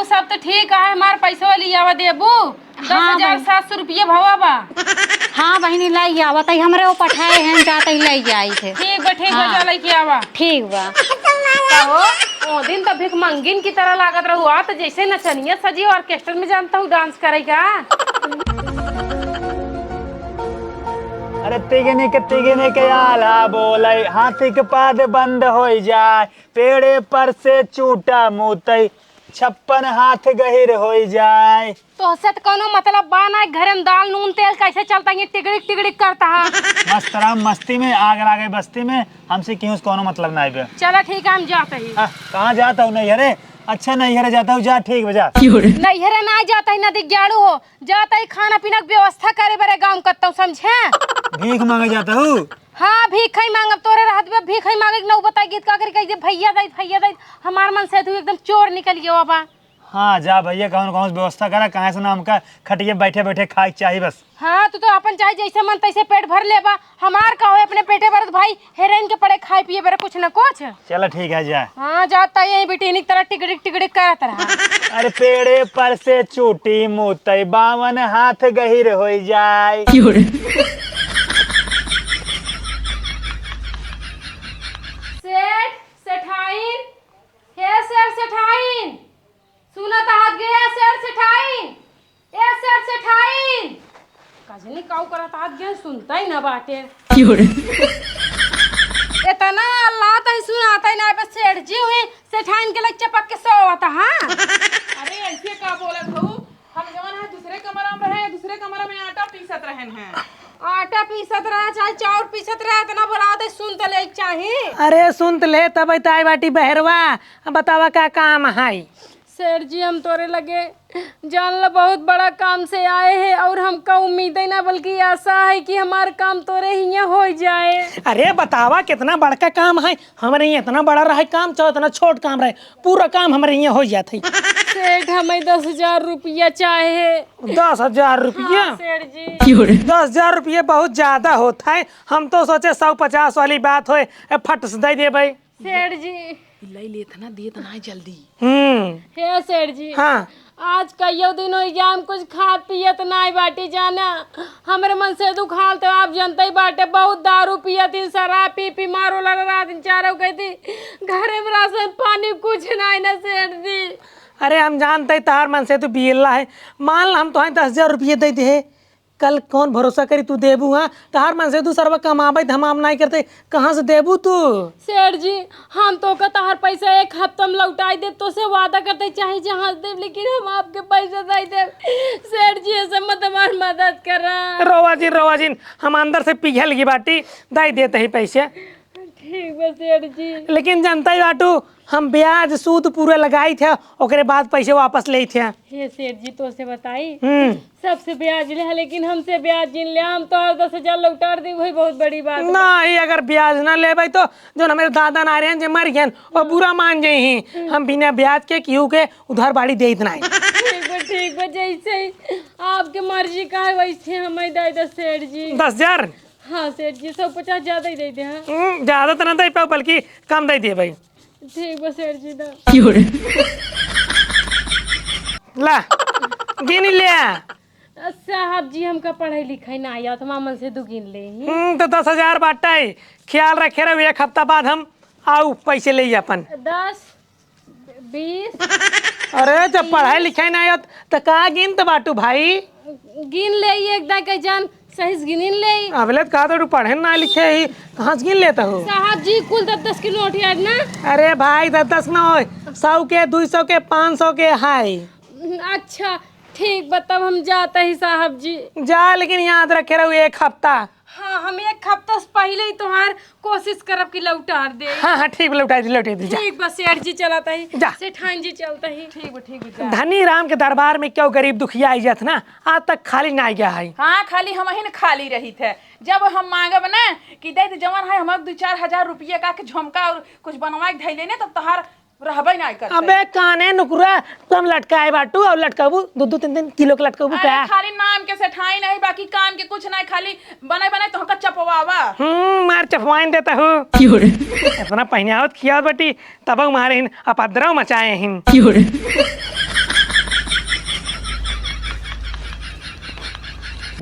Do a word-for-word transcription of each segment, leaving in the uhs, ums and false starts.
सब तो ठीक है, हमार पैसवा लियावा देबू। हाँ दस हजार सात सौ रुपया भवा बा। हाँ बहिनी, लाई आवा, तई हमरे वो पठाए हैं, जाते ही लाई आई थे। ठीक बा, ठीक बा, हाँ। जा लइके आवा। ठीक बा। का हो, ओ दिन तो भिखमंगिन की तरह लागत रहू, आ तो जैसे नचनिया सजी ऑर्केस्ट्रा में जानता हूँ डांस करेगा। अरे तिगनी के, तिगनी के आला बोले, हाथी के पाद बंद होई जाए, पेड़े पर से चूटा मूतई, छप्पन हाथ गहिर होई जाए। तोहसे त कौनो मतलब बा ना, घरे में दाल, नून, तेल कैसे चलता, ये टिगड़िक टिगड़िक करता है। मस्तराम मस्ती में, आग लागे बस्ती में, हमसे केहू से कौनो मतलब ना आइबे। चला ठीक है, हम जाते ही। हाँ, कहाँ जाता हूँ? नैहरे? अच्छा, नैहरे जाता हूँ, जा, ठीक बा, जा। नैहरे ना जाता ही, ना दिग्याड़ू हो, जाता ही खाना पीना के व्यवस्था करे बरे गाँव कत्तौ, समझे? भीख मांगे जाता हूँ? हाँ, भीख ही मांगब, तोरे रहत बे भीख ही मांगे के नौबत आई, गीत का करी कही दे, "भैया दई, भैया दई।" हमार मनसेधू एकदम चोर निकल गयो बाबा। हाँ, जा भैया, कौन कौन व्यवस्था करा, कहाँ से ना हमका खटिए बैठे बैठे खाए के चाही बस। हाँ, तू तो अपन चाहे जैसे मन तैसे पेट भर लेबा, हमार का होई अपने पेटे भरत भाई, हेरोइन के पड़े खाए पिए बरे कुछ न कुछ। चला ठीक है, जा। हाँ, जाता यही बिटिनी की तरह टिगड़िक टिगड़िक करत रहा। अरे पेड़े पर से चूटी मूतई, बावन हाथ गहिर होई जाए। सेठ, सेठाइन, हे सेठ सेठाइन, सुनत हाथ गे, ए सेठ सेठाइन, ए सेठ सेठाइन। कजनी काऊ करत हाथ गे, सुनता ही ना बाटे। इतना अल्लाह तई सुनाता ही ना, बस सेठ जी हुई, सेठाइन के लग चपक के सोवत, हाँ? अरे ऐसे का बोलत हऊ? हम जवन है दूसरे कमरा में रहे, दूसरे कमरा में आटा पीसत रहन हैं। आटा पीसत रहा, चाहे चाउर पीसत रहा, इतना बोलावत है, सुन त ले चाही। अरे सुन त ले, तब तो आई बाटी बहरवा। अब बतावा का काम है? सेठ जी, हम तोरे लगे जान ला बहुत बड़ा काम से आए हैं और हमका उम्मीद ही ना बल्कि आशा है कि हमार काम तोरे हियाँ हो जाए। अरे बतावा कितना बड़का काम है, हमरे यहाँ इतना बड़ा रहे काम, चाहे इतना छोट काम रहे, पूरा काम हमरे यहाँ हो जात है। सेठ, हमें दस हजार रुपया चाहे। दस हजार रुपया? हाँ, सेठ जी। दस हजार रुपया बहुत ज्यादा होत है, हम तो सोचे सौ पचास वाली बात होए, ए, फट से दे देबे। सेठ जी। लई लेत ना, देत ना जल्दी। हम्म। हे सेठ जी। हाँ। आज कइयो दिन होइ गया, हम कुछ खात पियत नाई बाटी जाना। हमरे मनसेधू क हाल तो आप जनते ही बाटे, बहुत दारू पियत ही, शराब पी पी मारो लड़ रात दिन चारों कहती, घरे में राशन पानी कुछ नाई ना सेठ जी। अरे हम जानते ही तहार मनसेधू बियला है, मान ला हम तोहे दस हजार रुपये दे दे, कल कौन भरोसा करी तू देबू, हाँ? तहार मनसेधू सरवा कमाबे त हम नाई करते, कहाँ से देबू तू? सेठ जी, हम तोका तहार पैसा एक हफ्ता में लौटाई देब, तोसे वादा करते चाहे जहाज देब, लेकिन हम आपके पैसा दे देब। सेठ जी, ऐसे मत हमार मदद करा। रोवा जिन, रोवा जिन, हम अंदर से पिघल गई बाटी, दे देते ही पैसे। ठीक बा सेठ जी। लेकिन जनता ही बाटू, हम ब्याज सूद पूरा लगाई थे, ओकरे बाद पैसे वापस लेई थे। हे सेठ जी, तोसे बताई, हम्म। सबसे ब्याज ले, लेकिन हमसे ब्याज जिन ले, हम तोहर दस हजार लौटार दी, वही बहुत बड़ी बात बा। नहीं, अगर ब्याज ना लेबै तो जौन हमरे दादा ना रहे हैं जे मर गए, वो बुरा मान जाई ही। हम बिना ब्याज के केहू के उधार बाड़ी देइत नाई। ठीक बा, ठीक बा, जैसे ही आपके मर्जी का है वैसे हमें दे दे सेठ जी। दस हजार? हाँ सेठ जी, सौ पचास ज्यादा ही दे दे, हाँ। हम्म, ज्यादा तो ना दे पाओ, बल्कि कम दे देबै। ठीक बा सेठ जी, दा। ला, गिन ले। साहब जी, हमका पढ़ाई लिखाई ना आवत, हमार मनसेधू गिन ले ही। हम्म, तो दस हजार बाटे, ख्याल रखे रहो, एक हफ्ता बाद हम आऊ पैसे ले अपन। दस, बीस। अरे, जब पढ़ाई लिखाई ना आवत, तो का गिनत बाटू भाई? गिन ले ही एक दा के जान, सही से गिनिन ले। अबले त कहा तो पढ़े ना लिखे ही, कहाँ से गिन लेता हो? साहब जी, कुल दस दस के नोट याद ना? अरे भाई, दस दस ना होय, सौ के, दुई सौ के, पाँच सौ के हाय। अच्छा, ठीक बा, तब हम जाता ही साहब जी। जा, लेकिन याद रखे रहो एक हफ्ता। हाँ, हम एक हफ्ता से पहले ही तोहार कोशिश करब कि लौटार दे। हाँ, हाँ, ठीक बा, लौटाई दे, लौटाई दे, जा। ठीक बा, सेठ जी चलता ही। जा। सेठान जी चलता ही। ठीक बा, ठीक बा, जा। धनी राम के दरबार में क्यों गरीब दुखिया आई जात ना, आज तक खाली ना गया है। हाँ, खाली हमहिन खाली रहित है। जब हम मांगब ना कि दे दे जवन है, हम दू चार हजार रुपया का के झुमका और कुछ बनवा के धैले ने, तब तोहार रहबे ना करते। अबे काने नुकुरा, तुम लटकाए बाटू और लटकाबू, दो दो तीन तीन किलो के लटकाबू अरे का? खाली नाम के सेठाई नहीं, बाकी काम के कुछ नहीं, खाली बनाए बनाए तो हमका चपवावा। हम्म, मार चपवाइन देता हूँ। क्यों रे? इतना पहनावत खियावत बाटी, तब मारे हिन, उपद्रव मचाए हिन। क्यों रे?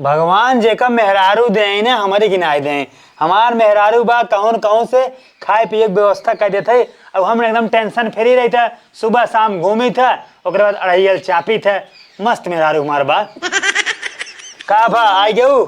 भगवान जेका मेहरारू देइ ने, हमरे गिनाई देइ। हमार मेहरारू बा, कहूँ न कहूँ से खाए पिए के व्यवस्था कर देत है। अब हम एकदम tension free रहित है, सुबह शाम घूमित है, ओकरे बाद अढ़ाई चापित है। मस्त मेहरारू हमार बा। का बा, आई गऊ?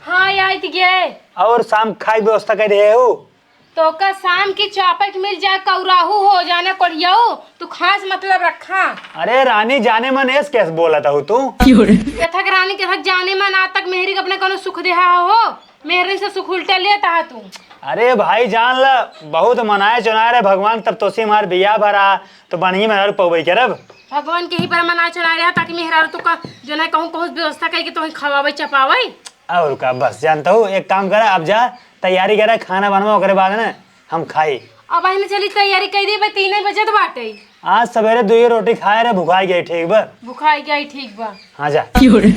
हाँ, आइत गए। और शाम खाए के व्यवस्था कर दे हो? तोका शाम की चापक मिल जाए, कौराहू हो जाना कोढ़ियाऊ, तू खास मतलब रखा। अरे रानी, जाने मन एस कैस बोलत हो तू? क्यों रे? कथक रानी, कथक जाने मन आज तक मेहरी के अपने कोनो सुख देहा हो? मेहरन से सुख उल्टे लेता है तू। अरे भाई, जान ला, बहुत मनाए चुनाए रहे भगवान, तब तोसे हमार बियाह भरा, तो बढ़िया मेहरारू पौबे करब। भगवान के ही पर मनाए चुनाए रहे, ताकि मेहरारू तो का, जो ना कहूँ, कहूँ व्यवस्था करके तो खवावे चपावे। और का, बस जानता हूँ, एक काम करा, अब जा, तैयारी करा, खाना बनवा, ओकरे बाद ना हम खाई। अब अहिने चली तैयारी कर दी, भाई, तीन बजत बाटे। आज सवेरे दुई रोटी खाए रहे, भुखाई गई, ठीक बा? भुखाई गई, ठीक बा। हाँ, जा। क्यों रे?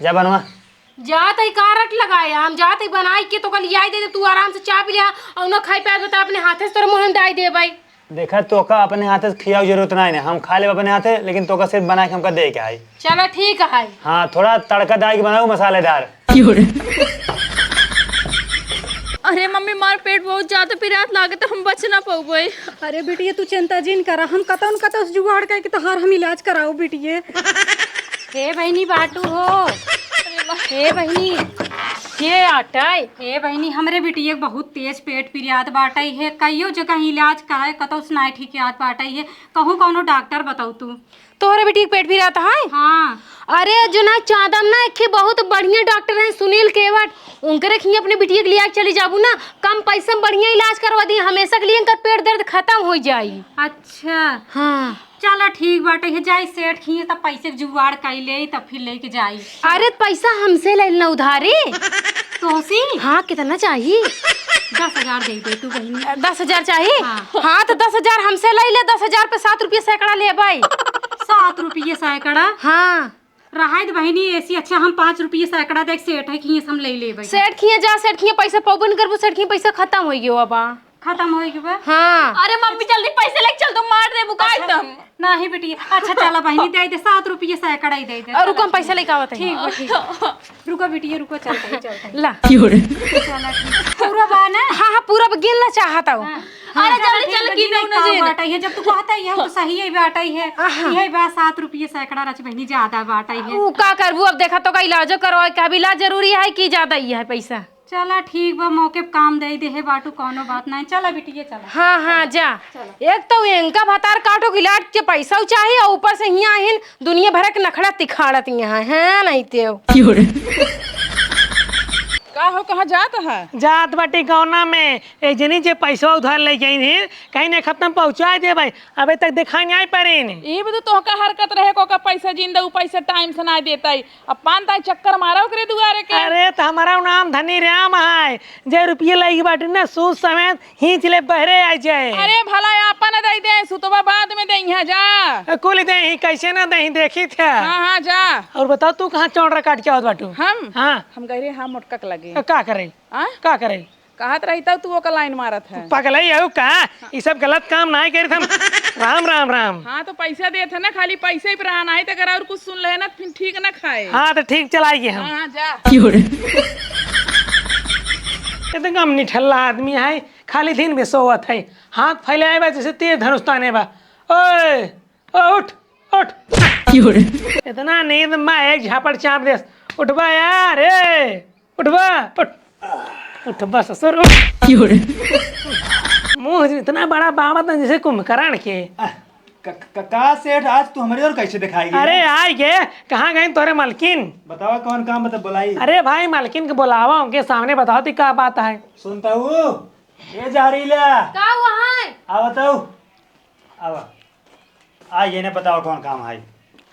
जा बनवा। जात ही का रट लगाया, हम जात ही बनाई के तो कल आई दे, तू आराम से चाह पी लिया और ना खाई पाए तो अपने हाथे से तोरे मुंह में डाई दे भाई। देखा, तोका अपने हाथे से खियाऊ जरूरत नहीं ना, हम खा लेब अपने हाथे, लेकिन तोका सिर्फ बना के हमका दे के आई। चला ठीक है। हाँ, थोड़ा तड़का डाल के बनाऊ, मसालेदार। अरे मम्मी, मार पेट बहुत ज्यादा पिरात लागत, हम बच ना पउबे। अरे बिटिया, तू चिंता जिन करा, हम कतौ न कतौ से जुगाड़ करके तोहार हम इलाज कराओ बिटिया। हे बहिनी बाटू हो, हे बहिनी, हे आटै। हे बहिनी, हमरे बिटिया के बहुत तेज पेट पिरात बाटै है, कइयो जगह इलाज कराए, कतौ से नाय ठीक आत बाटै है, कहूँ कौनो डॉक्टर बताऊ तू। तोहरे बिटिया के पेट पिरात है? हाँ। अरे जो ना चांदम ना, एक बहुत बढ़िया डॉक्टर है सुनील केवट, उनकरे खियाँ अपने बिटिया के लिया के चली जाबू ना, कम पैसा में बढ़िया इलाज करवा दी, हमेशा के लिए इनकर पेट दर्द खत्म हो जाई। अच्छा। हाँ। चला ठीक बाटे, हे जाई सेठ खियाँ, तब पैसे के जुगाड़ कर ले, तब फिर लेके जाई। अरे पैसा हमसे ले लेना उधारी। तोहसी? हाँ, कितना चाहिए? दस हजार दे दे तू बहिनी। दस हजार चाहिए? हाँ। हाँ, तो दस हजार हमसे ले ले, दस हजार पे सात रुपये सैकड़ा लेबै। सात रुपये सैकड़ा? हाँ। रहाई दे बहिनी, ऐसी अच्छा हम पाँच रुपये सैकड़ा देख सेठ है खियाँ हम ले लेबै। सेठ खियाँ जा, सेठ खियाँ पैसा पौबे न करबू, सेठ खियाँ पैसा खत्म हो गयो अब। खत्म हो गयो बा? हाँ। अरे मम्मी, जल्दी पैसे लेके चल, तू मार दे बुकाई अच्छा, तम। नहीं बेटी, अच्छा चला बहिनी, दे दे, सात रुपये सैकड़ा ही दे दे। और रुको, हम पैसा लेके आवत है। ठीक बा, ठीक बा। रुको बेटी, रुको, चलते ही, चलते ही। ला। चला ठीक। पूरा बा ना? हाँ, हाँ, पूरा बा, गिन ला चाहता हूँ। हाँ। अरे हाँ, जल्दी चल, चल, गिन गिन लो ना का जी। बाटा है, जब तू कहता ही है, वो तो सही है, बाटा ही है। आहा। यही बा, सात रुपये सैकड़ा रच बहिनी, ज्यादा बाटा ही है। ऊ का करबू, अब देखा तो का इलाजो करवाए के, अब इलाज जरूरी है कि ज्यादा ही है पैसा? चला ठीक बा, मौके पे काम दे दे है बाटू, कौनो बात नहीं। चला बिटिया, चला। हाँ, हाँ, जा। चला। एक तो इनका भतार काटो गिलाट के पैसा चाही और ऊपर से हियाँ आहिन दुनिया भर के नखड़ा तिखाड़त यहाँ है, नहीं ते। का हो, कहाँ जात है? जात बाटी गौना में, एक जनी जे पैसा उधार लेके आई रही, कहीं एक हफ्ता में पहुँचा दे भाई, अबे तक दिखाई नहीं आई पारिन। ये भी तो तोहका हरकत रहे, को का पैसा जिंदा, ऊ पैसा टाइम से ना देता है। अब पान ताई चक्कर मारा ओकरे दुआरे के। अरे, त हमारा नाम धनी राम है, जे रुपये लगी बाटे ना, सूद समेत हींच ले बहरे आ जाए। अरे, भला आपन दे दे, सुतवा बाद में दे, यहाँ जा। ए, कुल दे ही, कैसे ना दे ही, देखी थे। हाँ, हाँ, जा। और बताओ, तू कहाँ चौंडरा काट के आवत बाटू? हम? हाँ। हम गए रहे, हाँ, मोटका के लगे। ए, का करे? आ? का करे? कहत रही तब तू ओकर लाइन मारत है। पगलई हऊ का? ई सब गलत काम नाहीं करित हम। राम, राम, राम। हाँ, तो पैसा देत है ना, खाली पैसे ही पर आना है, तो अगर और कुछ सुन ले ना, तो फिर ठीक ना खाए। हाँ, तो ठीक चलाई गए हम। हाँ, हाँ, जा। एकदम निठल्ला आदमी है, खाली दिन में सोवत है, हाथ फैलाए बा जैसे तीर धनुष ताने बा। ओए, ओ, उठ, उठ। इतना नींद में एक झापड़ चाप देस। उठबा यार, ए, उठबा, उठ। उठबा ससुर, उठ। मुंह इतना बड़ा बावत ना जैसे कुंभकर्ण के। आ, क-, क-, का सेठ, आज तू हमरे और कैसे दिखाई गया? अरे, आइ गे, कहाँ गई तोरे मलकिन? बतावा कौन काम बता बुलाई? अरे भाई, मलकिन के बुलावा, उनके सामने बताओ ती का बात है। सुनता हूँ, ए जहरीला। का हुआ है? आ बताओ। आवा। आ, ये ने बताओ कौन काम है?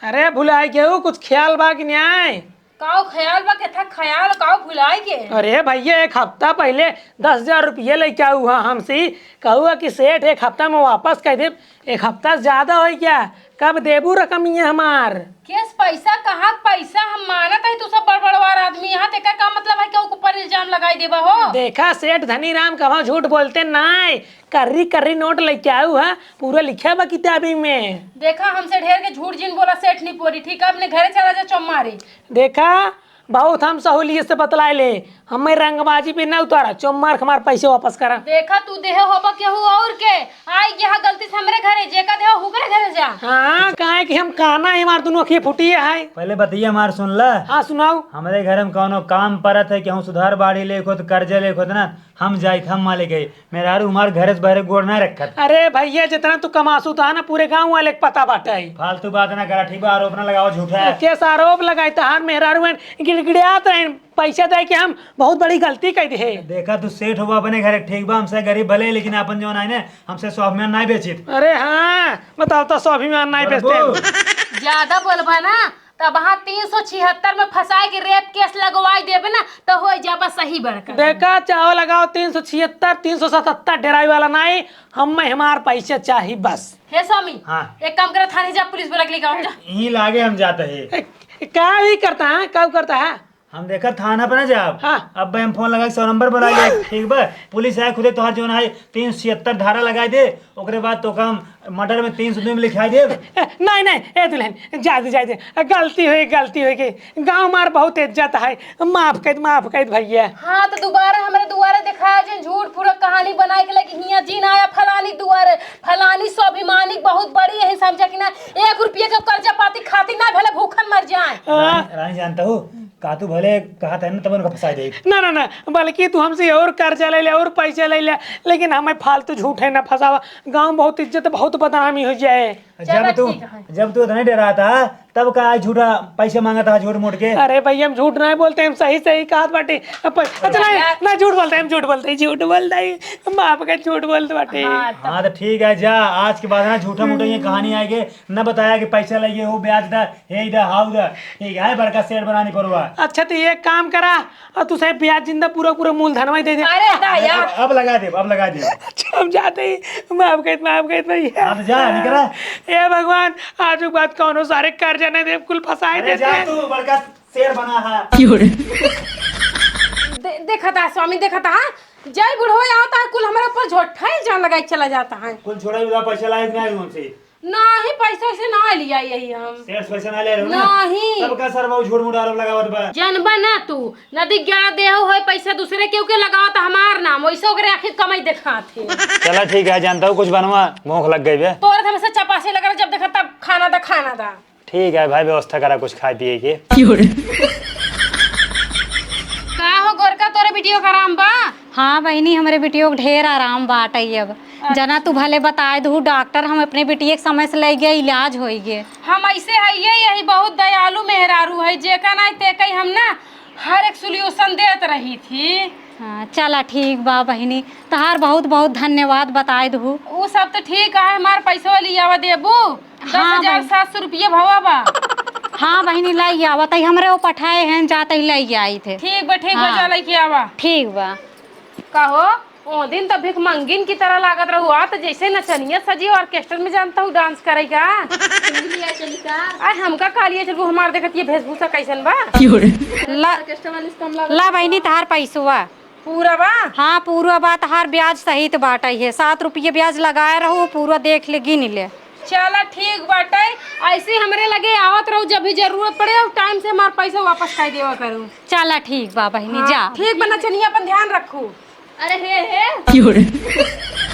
अरे, भुलाइ गेहू, कुछ ख्याल बा कि न्याय? काओ ख्याल बा, केथा ख्याल, काओ भुलाइ गे? अरे भैया, एक हफ्ता पहिले दस हजार रुपये लेके आऊ हा हमसे, कहू हा कि सेठ एक हफ्ता में वापस कर देब, एक हफ्ता से ज्यादा होइ गया, कब देबू रकम ये हमार? केस पैसा, कहाँ पैसा? हम मानत है तू सब बड़बड़वार आदमी, यहाँ तेकर का मतलब है कि ऊपर इल्जाम लगाई देबा हो? देखा सेठ धनीराम, कभो झूठ बोलते नाय, कर्री कर्री नोट लेके आऊ हा, पूरा लिखा बा किताबी में। देखा, हमसे ढेर के झूठ जिन बोला सेठ निपोरी, ठीक है? अपने घरे चला जा चौमारे। देखा, बहुत हम सहूलियत से बतलाए ले, हमें रंगबाजी पे ना उतारा, चुम्मार हमार पैसे वापस करा। देखा तू देहे होबा केहू और के, आई गया गलती से हमरे घरे, जेका देहे हुकरे घरे जा। हाँ, काहे कि हम काना है, हमार दुनों अखिए फूटी है। पहले बतिया हमार सुन ला। हाँ, सुनाओ। हमरे घर में कौनो काम परत है, केहू सुधार बाढ़ी लेखोत, कर्जा लेखोत ना, हम जाइत, हम मालिक है। मेहरारू हमार घरे से बहरे गोड़ ना रखत। अरे भैया, जितना तू कमासू तो है ना, पूरे गाँव वाले के पता बाटे। फालतू बात ना करा, ठीक बा? आरोप ना लगावा झूठा। केस आरोप लगाई, तहार मेहरारू है गिड़गिड़ात रहे, पैसा दे के हम बहुत बड़ी गलती कर दे। देखा, तू सेठ हुआ अपने घरे, ठीक बा? हमसे गरीब भले, लेकिन अपन जौन है ना, हमसे स्वाभिमान ना बेचित। अरे हाँ, बताओ तो, स्वाभिमान ना बेचते। ज्यादा बोलबा ना, तब हाँ तीन सौ छिहत्तर में फंसाए के रेप केस लगवाई देबे ना, तो हो जाबा सही बड़का। देखा, चाहो लगाओ तीन सौ छिहत्तर, तीन सौ सतहत्तर, डेराई वाला नहीं, हम में हमार पैसे चाही बस। हे स्वामी, हाँ। एक काम करे, थाने जा, पुलिस बुला के लेके आओ, जा। यहीं लागे हम जाते हैं। ए, का भी करता है, का करता है? हम देखा थाना पे ना जाब। हाँ। अब हम फोन लगा के सौ नंबर बुला ले, ठीक बा? पुलिस आए खुदे तोहार जौन है तीन सौ छिहत्तर धारा लगाई दे, ओकरे बाद तो काम मर्डर में तीन सौ दो में लिखा दे। ए, नहीं, नहीं, ए दुल्हन, जा दे, जा दे। गलती हुई, गलती हुई गई। गाँव मार बहुत इज्जत है, माफ कर, माफ कर भैया। हाँ, तो दोबारा हमरे दुआरे दिखाया जिन, झूठ पूरा कहानी बनाए के लगे हियाँ जिन आया फलानी दुआरे, फलानी स्वाभिमानी बहुत बड़ी है, समझा कि ना? एक रुपये के कर्जा पाती खाती ना भले भूखन मर जाए। हाँ। रानी, रानी जानता हूँ, का तू भले कहा था ना, तब उनका फंसा दे। ना, ना, ना, बल्कि तू हमसे और कर्जा ले ले, और पैसा ले ले, लेकिन हमें फालतू झूठे ना फंसावा। गाँव बहुत इज्जत, बहुत बदनामी हो जाए। चलो, जब तू, ठीक है। जब तू इतना डरा था, तब का आज झूठा पैसे मांगा था, झूठ मूठ के? अरे भैया, हम झूठ नहीं बोलते, हम सही सही कहा बाटे। अब प-, अच्छा, नहीं, यार। ना, झूठ बोलते हैं, हम झूठ बोलते हैं, झूठ बोलते हैं, माफ कर, झूठ बोलते बाटे। हाँ, तो हाँ, तो ठीक है, जा, आज के बाद ना झूठा मूठा ये कहानी आएगी, न बताया कि पैसा लगे हो, ब्याज दा, हे दा, हाउ दा, ठीक है, बड़का सेठ बनानी पड़वा। अच्छा, तो एक काम करा, और तू साहब ब्याज जिंदा पूरा, पूरा मूलधनवा ही दे दे। अरे, दा यार। अब, अब लगा दे, अब लगा दे। अच्छा, हम जाते ही, माफ कर, माफ कर भैया। हाँ, तो जा, निकला। हे भगवान, आज के बाद कौनो सारे कर्जा नहीं दे, कुल फंसाए अरे, देते जा हैं। तू, बड़का शेर बना है। दे-, देखा था स्वामी, देखा था, जय बुढ़वा आवता है, कुल हमारे ऊपर झोठा इल्जाम लगाए चला जाता है। कुल छोड़ा, पैसा लाए कि नहीं हमसे? नाही, पैसा वैसे ना लिया यही हम। सेठ से पैसा ना ले रहे हो ना? नाही। तब का सर बाबू झूठ मूठ आरोप लगावत बा? जनबा ना तू, नदी ग्यारह देहो होए पैसा दूसरे केहू के लगावत हमार नाम, वैसे ओकरे आखिर कमाई देखात है। चला ठीक है, जानता हूँ कुछ बनवा, भूख लग गई बे। तोरे तो हमेशा चपासे लग रहा, जब देखा तब खाना दा, खाना दा। ठीक है भाई, व्यवस्था करा कुछ खाए पिए के। का हो गोरका, तोरे बिटियो का आराम बा? हाँ बहिनी, हमरे बिटियो के ढेर आराम बाटइ अब। अच्छा। जना तू भले बताए दहू डॉक्टर, हम अपने बिटिये के समय से लइ गए, इलाज होइ गए। हम ऐसे हइये, यही बहुत दयालु मेहरारू है, जेका नाई तेकई हम ना हर एक solution देत रही थी। हाँ, चला ठीक बा बहिनी, तहार बहुत बहुत धन्यवाद बताए दहू। उ सब तो ठीक है, हमार पैसवा लियावा देबू, हाँ दस हजार सात सौ रुपया भवा बा। हाँ बहिनी, लइ आवा, तई हमरे वो पठाए हैं, जाते ही लइ आई थे। ठीक बा, ठीक बा, हाँ। जा लइके आवा। ठीक बा। कहो, ओ दिन तो भिखमंगिन की तरह लागत रहू, आ तो जैसे नचनिया सजी orchestra में जानता हूँ dance करेगा। चली का? आ हमका कालिया चलबू, हमार देखत ये वेशभूषा कैसन बा? ला, orchestra वाली से कम लागत ला बा। बहिनी, तहार पैसवा। पूरा बा? हाँ, पूरा बा, तहार ब्याज सहित बाटइ है। सात रुपये ब्याज लगाए रहू, पूरा देख ले, गिन ले। चला ठीक बाटइ, ऐसे हमरे लगे आवत रहू, जब भी जरूरत पड़े, और time से हमार पैसा वापस कर देवा करू। चला ठीक बा बहिनी, हाँ, जा। ठीक बा, नचनिया अपन ध्यान रखू। अरे हे, हे।